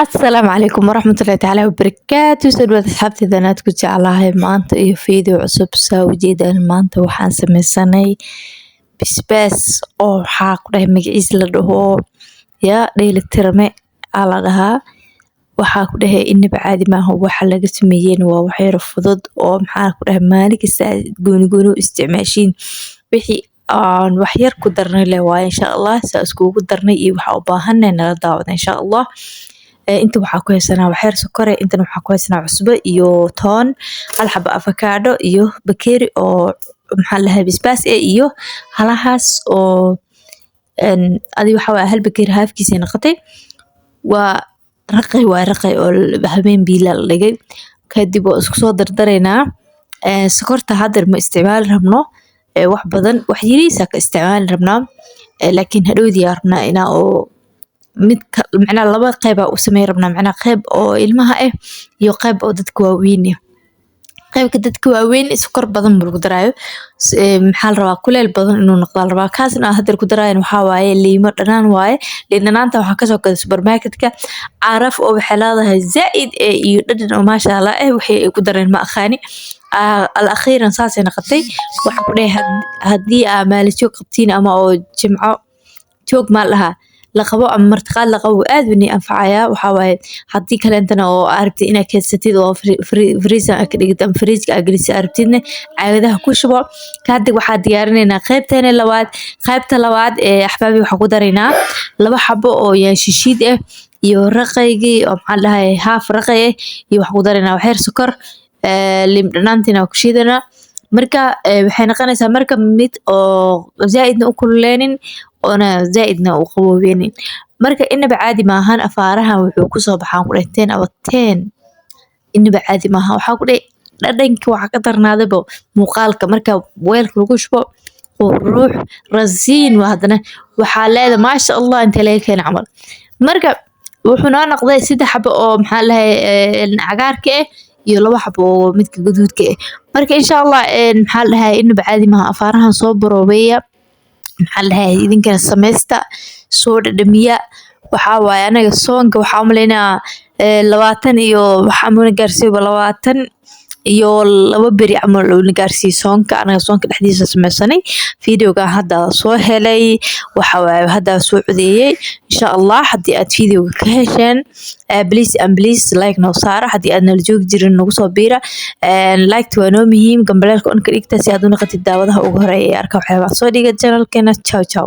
Asalaamu calaykum waraxmatullaahi tacaala wabarakaatu. Soo dhawaad asxaabteyda aad ku jeclahay. Maanta iyo video cusub. Saa ujeedaan, maanta waxaan sameysanay basbaas oo waxaa ku dhahay magaciisa la dhaho yaa dheelitirame aa la dhahaa. Waxaa ku dhahay inaba caadi maaha. Waxa laga sameeyeen waa wax yar fudud oo maxaa ku dhahay maalin kasta aad gooni gooni u isticmaashiin. Wixii aan wax yar ku darnay leh waaye. Insha Allah saa iskugu darnay iyo waxa u baahanay nala daawada, insha Allah. Inta waxaa ku haysanaa wax yar sokor, intana waxaa ku haysanaa cusbo iyo toon, hal xabo avocado iyo bakeeri oo maxaa la dhahay basbaas eh, iyo halahaas oo adi waxa waaye hal bakeeri haafkiisa noqotay. Waa raqay, waa raqay oo habeen biila la dhigay. Kadib waa isku soo dardaraynaa. Sokorta hadda ma isticmaali rabno wax badan, wax yariisa ka isticmaali rabnaa, laakiin hadhowdii aa rabnaa inaa oo mid macnaha laba qeyb aa u sameyn rabnaa, macnaha qeyb oo ilmaha ah iyo qeyb oo dadka waaweyn ah. Qeybka dadka waaweyn sokor badan ma lagu daraayo. Maxaa la rabaa, kuleel badan inuu noqdo la rabaa. Kaasna aan hadda ku daraayan waxaa waaye liimo dhanaan waaye. Liin dhanaanta waxaa kasoo gaday supermarketka. Caraf oo waxay leedahay zaaid eh iyo dhadhan oo maasha Allah eh. Wixii ay ku dareen ma aqaani. Al akhiiran saasay noqotay. Waxaa ku dhahay haddii aa maalin joog qabtiin ama oo jimco joog maa la dhahaa la qabo ama martiqaad la qabo, aad buu nii anfacayaa. Waxaa waaye haddii kaleentana oo aad rabtid inaad keedsatid oo freezer aad ka dhigid ama fridge aad gelisid aad rabtidna, caagadaha ku shubo. Kadib waxaa diyaarinaynaa qaybteena labaad. Qaybta labaad ee axbaabi waxaa ku daraynaa laba xabo oo yaanshishiid ah iyo raqaygii oo maxaa la dhahay haaf raqay ah, iyo waxaa ku daraynaa wax yar sokor, liin dhanaantiina waa ku shiidanaa. Marka waxay noqonaysaa marka mid oo zaaidna u kululeynin oona zaaidna u qaboobeynin. Marka inaba caadi maahan afaarahan wuxuu kusoo baxaan ku dhahay 10 out of 10. Inaba caadi maaha. Waxaa ku dhahay dhadhanka waxaa ka darnaadayba muuqaalka. Marka weelka lagu shubo, qurux rasiin waa. Haddana waxaa leedahay maasha Allah, intee laga keenay camal. Marka wuxuu noo noqday saddex xabo oo maxaa la dhahay cagaarka ah iyo laba xabo oo midka gaduudka ah. Marka insha Allah, maxaa la dhahay, inaba caadi maaha afaarahan. Soo baroobeeya, maxaa la dhahay, idinkana sameysta, soo dhadhamiya. Waxaa waaye anaga soonka waxaa u malaynaa 20 iyo waxaa muna gaarsiiba 22 beri camal uu na gaarsiiyey soonka. Anaga soonka dhexdiisa sameysanay. Videoga hadda soo helay, waxa waaye hadda soo codeeyey. Insha Allah haddii aad videoga ka hesheen, please and please like noo saara. Haddii aad nala joogi jirin, nagu soo biira. Like waa noo muhiim. Gambaleelka on ka dhigta si aad u noqotid daawadaha ugu horeeya ee arka waxyaabaha soo dhiga channelkeena. Ciao ciao.